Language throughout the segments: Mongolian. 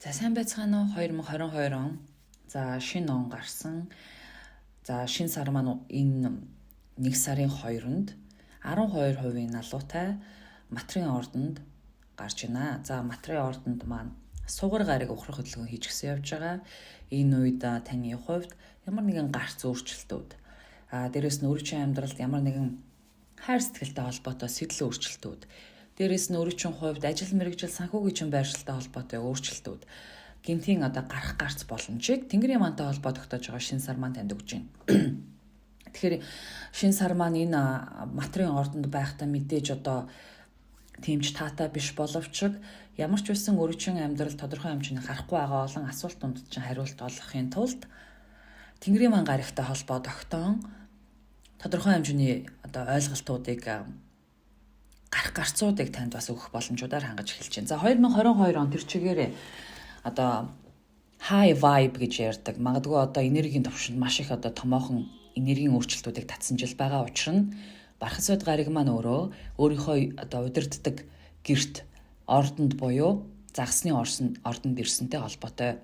За, сайн байцгаана уу? 2022 он. За, шинэ он гарсан. За, шинэ сар маань энэ 1 сарын 2-нд 12% налуутай матрын ордонд гарч байна. За, матрын ордонд маань сугар гариг ухрах хөдөлгөөн хийжсэн явж байгаа. Энэ үед таны хувьд ямар нэгэн гарц өөрчлөлтүүд, дээрэс нь өөрийн амьдралд ямар нэгэн хайр сэтгэлтэй холбоотой сэтэл өөрчлөлтүүд, дээрэс нь өөрийн хувьд ажил мэргэжил, санхүүгийн чин байршилтай холбоотой өөрчлөлтүүд, гинтийн одоо гарах гарц боломжийг Тэнгэрийн маантай холбоо тогтоож байгаа шинэ сар маань танд өгч байна. Тэгэхээр шинэ сар маань энэ матрын ордонд байхдаа мэдээж одоо тэмч таатай биш боловч ямар ч үсэн өөрийн амьдрал тодорхой хэмжээний харахгүй байгаа олон асуултууд чинь хариулт олгохын тулд Тэнгэрийн маан гаригтай холбоо тогтоон тодорхой хэмжээний одоо ойлголтуудыг, гарах гарцуудыг танд бас өгөх боломжуудаар хангаж эхэлж байна. За, 2022 он тэр чигээрээ одоо high vibe гэж ярьдаг. Магадгүй одоо энергийн төвшөнд маш их одоо томоохон энергийн өөрчлөлтүүдийг татсан жил байгаа учир нь Бархасбад гариг маань өөрөө өөрийнхөө одоо удирддаг герт ордонд буюу загасны ордонд ирсэнтэй холбоотой.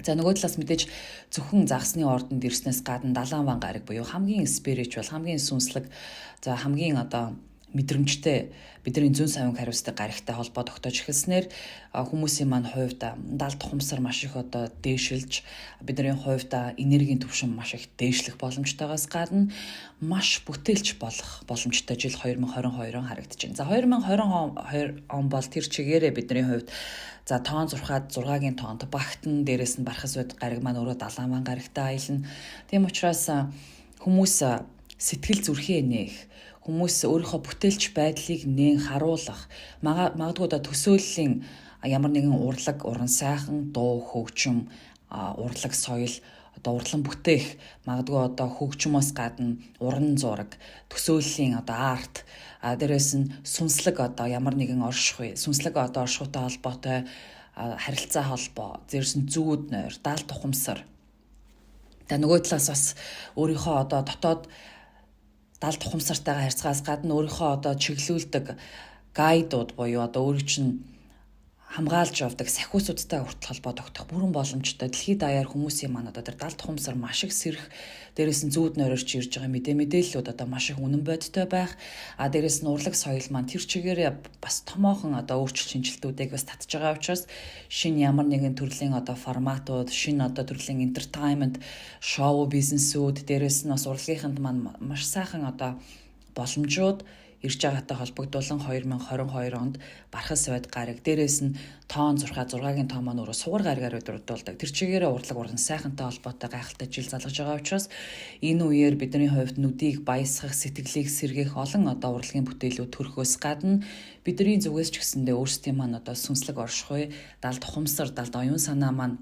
За, нөгөө талаас мэдээж зөвхөн загасны ордонд ирснээс гадна далаан ван гариг буюу хамгийн spiritual, хамгийн сүнслэг, за, хамгийн одоо мэдрэмжтэй бидний зүүн савын хариуцдаг гаригтай холбоо тогтоож эхэлснээр хүмүүсийн маань хувьд далд ухамсар маш их одоо дээшилж, бидний хувьд энергийн түвшин маш их дээшлэх боломжтойгоос гадна маш бүтээлч болох боломжтой жил 2022 он харагдаж байна. За, 2022 он бол тэр чигээрээ бидний хувьд, за, тоон 6-ад 6-гийн тоонд багтан, дээрэс нь бархас бод гариг маань өөрөө далаан гаригтай аялна. Тийм учраас хүмүүс сэтгэл зүрхээ нээх, хүмүүс өөрийнхөө бүтээлч байдлыг нээн харуулах, магадгүй одоо төсөөллийн ямар нэгэн урлаг, уран сайхан, дуу, хөгжим, урлаг, соёл, одоо урлан бүтээх, магадгүй одоо хөгжмөөс гадна уран зураг, төсөөллийн одоо арт, дээрээс нь сүнслэг одоо ямар нэгэн оршихуй, сүнслэг одоо оршихуйтай холбоотой харилцаа холбоо, дээрээс нь зүүд нойр, даалт ухамсар. За, нөгөө талаас бас өөрийнхөө одоо дотоод далд ухамсартайгаа харьцахаас гадна өөрийнхөө одоо чиглүүлдэг гайдууд буюу одоо өөрийг чинь хамгаалж явдаг сахиусуудтай хүртэл холбоо тогтох бүрэн боломжтой. Дэлхийд даяар хүмүүсийн маань одоо тэр далд ухамсар маш их сэрэх, дээрээс нь зүүд нойрорч ирж байгаа мэдээллүүд одоо маш их үнэн бодиттой байх. А дээрээс нь урлаг соёл маань тэр чигээрээ бас томоохон одоо өөрчлөлт шинжилтүүдийг бас татж байгаа учраас шинэ ямар нэгэн төрлийн одоо форматууд, шинэ одоо төрлийн entertainment, шоу бизнесүүд, дээрээс нь бас урлагийнханд маань маш сайхан одоо боломжууд ирж байгаатай холбогдуулан 2022 онд Бархас байд гариг, дээрээс нь тоон 6, 6-гийн тоо маань өөрөө сугар гаригаар удирдуулдаг. Тэр чигээрээ урлаг, уран сайхантай холбоотой гайхалтай жил залгаж байгаа учраас энэ үеэр бидний хувьд нүдийг баясгах, сэтгэлийг сэргээх олон одоо урлагийн бүтээлүүд төрөхөөс гадна бидний зүгээс ч гэсэндээ өөрсдийн маань одоо сүнслэг оршихуй, далд ухамсар, далд оюун санаа маань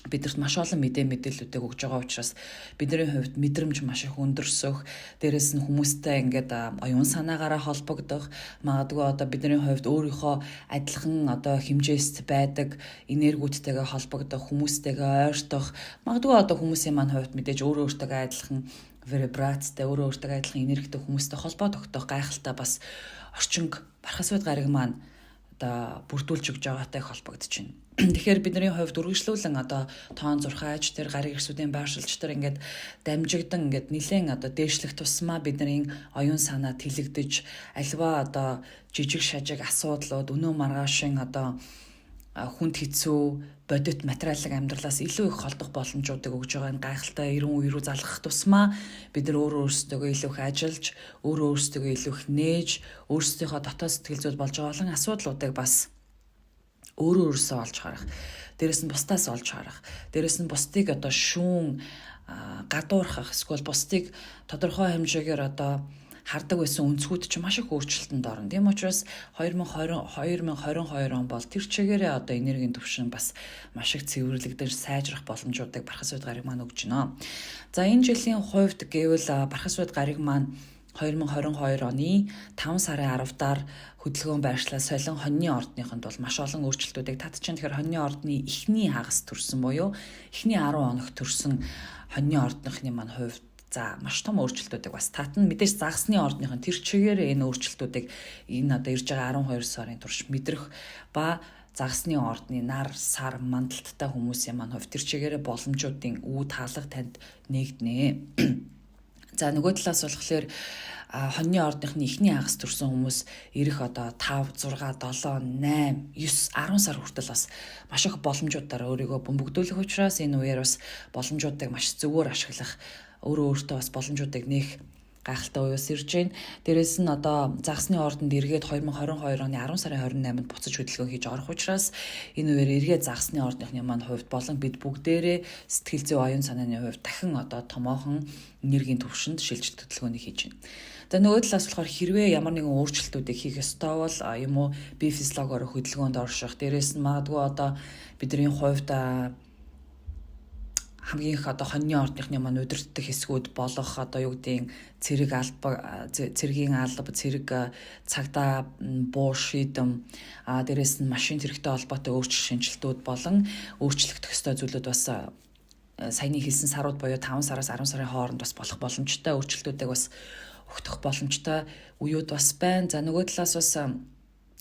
бидэрт маш олон мэдээллүүдийг өгж байгаа учраас бидний хувьд мэдрэмж маш их өндөрсөх, дээрэс нь хүмүүстэй ингээд оюун санаагаараа холбогдох, магадгүй одоо бидний хувьд өөрийнхөө адилхан одоо хэмжээст байдаг энергиудтэйгээ холбогдох, хүмүүстэйгээ ойртох, магадгүй одоо хүмүүсийн маань хувьд мэдээж өөрөө өөртөө адилхан вибрацтай, өөрөө өөртөө адилхан энергитэй хүмүүстэй холбоо тогтоох гайхалтай бас орчинг Бархасбад гариг маань одоо бүрдүүлж өгж байгаатай холбогдож байна. Тэгэхээр бидний хувьд үргэлжлүүлэн одоо тоон зурхааж тэр гариг эрсүүдийн байршилч тэр ингээд дамжигдан ингээд нилээн одоо дээшлэх тусмаа бидний оюун санаа тэлэгдэж, альва одоо жижиг шажиг асуудлууд, өнөө маргаашин одоо хүнд хэцүү бодит материалын амьдралаас илүү их холдох боломжуудыг өгж байгаа энэ гайхалтай 90 үе рүү залгах тусмаа бид нар өөрөө өөрсдөө илүү их ажиллаж, өөрөө өөрсдөө илүү их нээж, өөрсдийнхөө дотоод сэтгэл зүйд болж байгаа олон асуудлуудыг бас өөрөө өөрсөө олж харах. Дээрэс нь бусдаас олж харах. Дээрэс нь бусдыг одоо шүүн гадуурхах, эсвэл бусдыг тодорхой хэмжээгээр одоо хардаг байсан өнцгүүд чинь маш их өөрчлөлтөнд орно. Тийм учраас 2020 2022 он бол тэр чигээрээ одоо энергийн түвшин бас маш их цэвэрлэгдэж сайжрах боломжуудыг Бархасбад гариг маань өгч байна. За, энэ жилийн хувьд гэвэл Бархасбад гариг маань 2022 оны 5 сарын 10-даар хөдөлгөөн байршлаа солин хоньны ордныхонд бол маш олон өөрчлөлтүүдийг татчихна. Тэгэхээр хоньны ордны эхний хагас төрсөн буюу эхний 10 хоног төрсөн хоньны ордныхны маань хувьд, за, маш том өөрчлөлтүүдийг бас татна. Мэдээж загасны ордныхон тэр чигээр энэ өөрчлөлтүүдийг энэ одоо ирж байгаа 12 сарын турш мэдрэх ба Загасны ордны нар, сар, мандалттай хүмүүсийн маань хувьд тэр чигээрээ боломжуудын үе таалга танд нээгднэ. За, нөгөө талаас болохоор хоньны ордныхны эхний хагас төрсэн хүмүүс ирэх одоо 5, 6, 7, 8, 9, 10 сар хүртэл бас маш их боломжуудаар өөрийгөө бөмбөгдүүлэх учраас энэ үеэр бас боломжуудыг маш зөвөр ашиглах, өөрөө өөртөө бас боломжуудыг нээх гайхалтай үе ирж байна. Дээрээс нь одоо загасны ордонд эргээд 2022 оны 10 сарын 28-нд буцаж хөдөлгөөн хийж орох учраас энэ үеэр эргээд загасны ордныхны маань хувьд болон бид бүгдээрээ сэтгэл зүй, оюун санааны хувьд дахин одоо томоохон энергийн төвшөнд шилжилт хөдөлгөөнийг хийж байна. За, нөгөө талаас болохоор хэрвээ ямар нэгэн өөрчлөлтүүдийг хийх ёстой бол юм уу, бие физиологоор хөдөлгөөнд орших. Дээрээс нь магадгүй одоо бидний хувьд хамгийн их одоо хоньны ордныхны маань удирдах хэсгүүд болох одоо юу гэдгийг цэрэг алба, цэргийн алба, цэрэг цагдаа, буу шийдэм, дээрээс нь машин тэрэгтэй холбоотой өөрчлөлт шинжилтүүд болон өөрчлөгдөх ёстой зүйлүүд бас саяны хэлсэн сарууд буюу 5 сараас 10 сарын хооронд бас болох боломжтой, өөрчлөлтүүдийг бас өгөх боломжтой үеуд бас байна. За, нөгөө талаас бас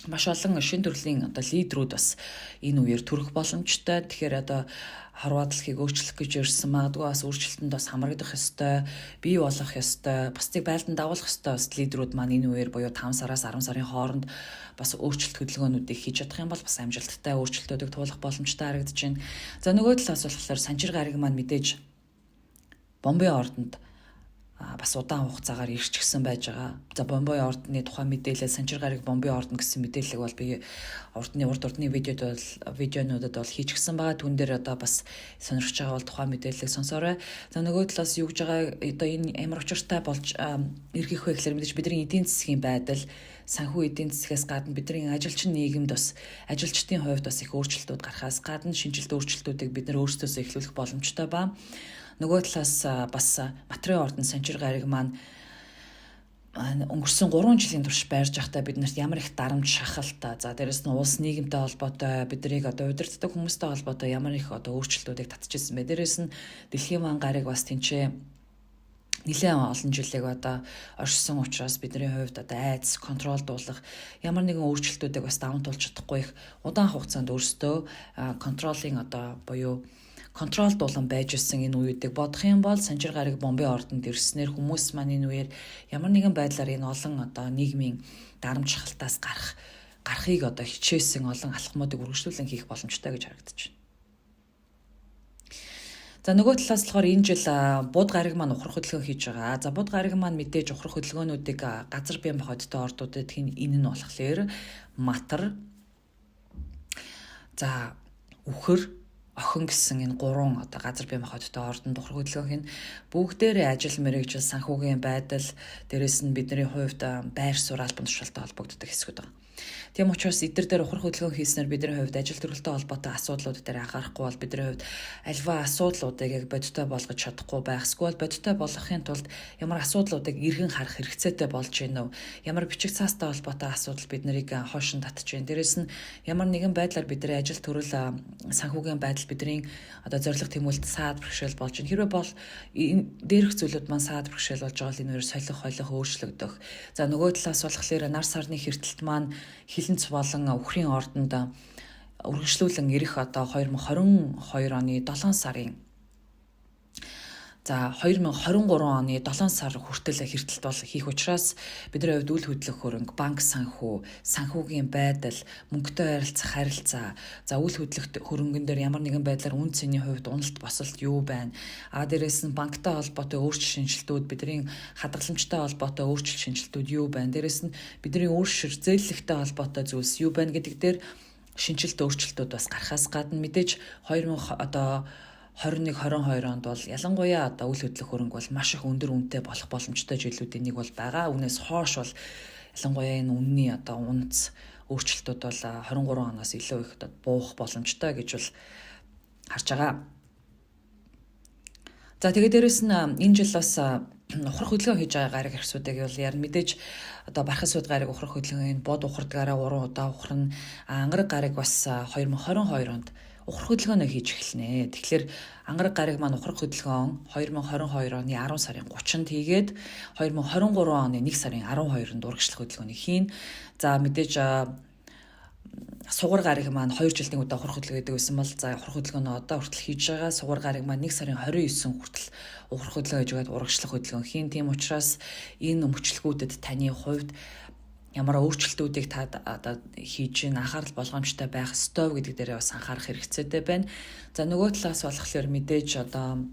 маш олон шин төрлийн одоо лидерүүд бас энэ үеэр төрөх боломжтой. Тэгэхээр одоо хорвоо дэлхийг өөрчлөх гэж ирсэн, магадгүй бас өөрчлөлтөнд бас хамрагдах ёстой, бий болох ёстой, бусдыг байлдан дагуулах ёстой бас лидерүүд маань энэ үеэр буюу 5 сараас 10 сарын хооронд бас өөрчлөлт хөдөлгөөнүүдийг хийж чадах юм бол бас амжилттай өөрчлөлтүүдийг туулах боломжтой харагдаж байна. За, нөгөө талаас болохоор санчир гариг маань мэдээж бомбын ордонд бас удаан хугацаагаар ирчихсэн байж байгаа. За, Бомбой ордны тухай мэдээлэл, Санчир гариг Бомбой ордон гэсэн мэдээллийг бол би урдны урд урдны видеод бол видеонуудад бол хийчихсэн байгаа. Түн дээр одоо бас сонирхож байгаа бол тухайн мэдээллийг сонсоорой. За, нөгөө талаас юу гэж байгаа, одоо энэ ямар учиртай болж эргэх вэ гэхээр мэдээж бидний эдийн засгийн байдал, санхүү эдийн засгаас гадна бидний ажилчин нийгэмд бас ажилчдын хувьд бас их өөрчлөлтүүд гарахаас гадна шинжилт өөрчлөлтүүдийг бид нар өөрсдөөсөө эхлүүлэх боломжтой ба. Нөгөө талаас бас Матрын ордон Санчир гариг маань өнгөрсөн 3 жилийн турш байрж байхдаа биднэрт ямар их дарамт, шахалт, за дээрэс нь улс нийгэмтэй холбоотой, биднийг одоо удирддаг хүмүүстэй холбоотой ямар их одоо өөрчлөлтүүдийг татчихсан бэ. Дээрэс нь дэлхийн ван гариг бас тэнцээ нэлээд олон жилийг одоо оршсон учраас бидний хувьд одоо айдас контролдуулах, ямар нэгэн өөрчлөлтүүдийг бас даван туулж чадахгүй их удаан хугацаанд өөрсдөө контролын одоо буюу контролдуулан байж ирсэн энэ үеүүдийг бодох юм бол Санчир гариг бомбын ордонд ирснээр хүмүүс маань энэ үеэр ямар нэгэн байдлаар энэ олон одоо нийгмийн дарамт шахалтаас гарахыг одоо хичээсэн, олон алхмуудыг үргэлжлүүлэн хийх боломжтой гэж харагдаж байна. За, нөгөө талаас болохоор энэ жил буд гариг маань ухрах хөдөлгөөн хийж байгаа. За, буд гариг маань мэдээж ухрах хөдөлгөөнүүдийг газар бие махбодтой ордуудад хин энэ нь болохоор матар, за үхэр, охин гэсэн энэ гурван одоо газар бие махбодтой ордонд ухрах хөдөлгөөн хийн. Бүгдээрээ ажил мэргэжил, санхүүгийн байдал, дээрэс нь бидний хувьд байр суурь, албан тушаалтай холбогддог хэсгүүд байгаа. Тийм учраас эдгээр дээр ухрах хөдөлгөөн хийснээр бидний хувьд ажил төрөлтэй холбоотой асуудлууд дээр анхаарахгүй бол бидний хувьд альва асуудлуудыг яг бодиттой болгож чадахгүй байх. Эсвэл бодиттой болгохын тулд ямар асуудлуудыг эргэн харах хэрэгцээтэй болж байна вэ? Ямар бичиг цаастай холбоотой асуудал бид нарыг хойшин татж байна? Дээрээс нь ямар нэгэн байдлаар бидний ажил төрөл, санхүүгийн байдал, бидний одоо зорилго тэмүүлэлт саад бэрхшээл болж байна. Хэрвээ бол дээрх зүйлүүд маань саад бэрхшээл болж байгаа бол энэ үеэр солих, холих, өөрчлөгдөх. За, нөгөө талаас болохоор нар сарны хэртэлт маань хилэнц болон үхрийн ордонд үргэлжлүүлэн ирэх одоо 2022 оны 7 сарын, за 2023 оны 7 сар хүртэл хэртэлт бол хийх учраас бидний хувьд үл хөдлөх хөрөнгө, банк санхүү, санхүүгийн байдал, мөнгөтэй харилцах харилцаа, за үл хөдлөх хөрөнгөн дээр ямар нэгэн байдлаар үн цэний хувьд уналт босолт юу байна? А дээрээс нь банктай холбоотой өөрчлөлт шинжилтүүд, бидний хадгаламжтай холбоотой өөрчлөлт шинжилтүүд юу байна? Дээрээс нь бидний өөршир зээллэхтэй холбоотой зүйлс юу байна гэдэг дээр шинжилт өөрчлөлтүүд бас гарахаас гадна мэдээж 2000 одоо 21 22 онд бол ялангуяа одоо үл хөдлөх хөрөнгө бол маш их өндөр үнэтэй болох боломжтой жилүүдийн нэг бол байгаа. Үүнээс хойш бол ялангуяа энэ үнний одоо үнц өөрчлөлтүүд бол 23 оноос илүү их одоо буух боломжтой гэж бол харж байгаа. За, тэгээд дээрэс нь энэ жил бас ухрах хөдөлгөөн хийж байгаа гариг арсуудыг бол ярина. Мэдээж одоо бархасууд гариг ухрах хөдөлгөөний бод ухардгаараа 3 удаа ухрана. Ангараг гариг бас 2022 онд ухрах хөдөлгөөнөө хийж эхэлнэ. Тэгэхээр ангараг гариг маань ухрах хөдөлгөөн 2022 оны 10 сарын 30-нд хийгээд 2023 оны 1 сарын 12-нд урагшлах хөдөлгөөнийг хийнэ. За, мэдээж Сугар гараг маань 2 жилийн удаа ухрах хөдөлгөөн гэдэг байсан бол, за, ухрах хөдөлгөөн нь одоо хүртэл хийж байгаа. Сугар гараг маань 1 сарын 29 хүртэл ухрах хөдөлгөөн хийж байгаад урагшлах хөдөлгөөн хийн. Тийм учраас энэ мөчлөгүүдэд таны хувьд ямар өөрчлөлтүүдийг та одоо хийж ин анхаарал болгоомжтой байх ёстой гэдэг дээрээ бас анхаарах хэрэгцээтэй байна. За, нөгөө талаас болохоор мэдээж одоо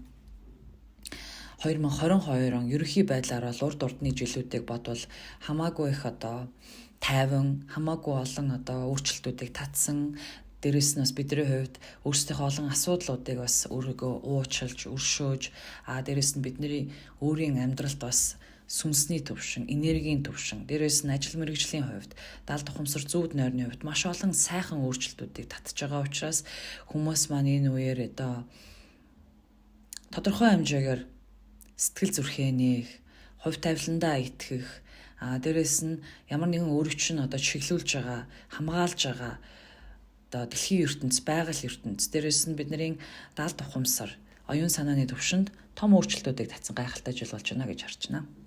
2022 он ерөнхий байдлаар бол урд урдны жилүүдийг бодвол хамаагүй их одоо тайван, хамаагүй олон одоо өөрчлөлтүүдийг татсан. Дээрэс нь бас бидний хувьд өөрсдийнхөө олон асуудлуудыг бас өөрийгөө уучлж, өршөөж, дээрэс нь бидний өөрийн амьдралд бас сүнсний төвшин, энергийн төвшин, дээрэс нь ажил мэргэжлийн хувьд, далд ухамсар зүүд нойрны хувьд маш олон сайхан өөрчлөлтүүдийг татж байгаа учраас хүмүүс маань энэ үеэр одоо тодорхой хэмжээгээр сэтгэл зүрхээ нээх, хувь тавиландаа итгэх, дээрэс нь ямар нэгэн өөрийг чинь одоо чиглүүлж байгаа, хамгаалж байгаа одоо дэлхийн ертөнц, байгаль ертөнц, дээрэс нь бидний далд ухамсар, оюун санааны төвшөнд том өөрчлөлтүүдийг татсан гайхалтай жил болж байна гэж харж байна.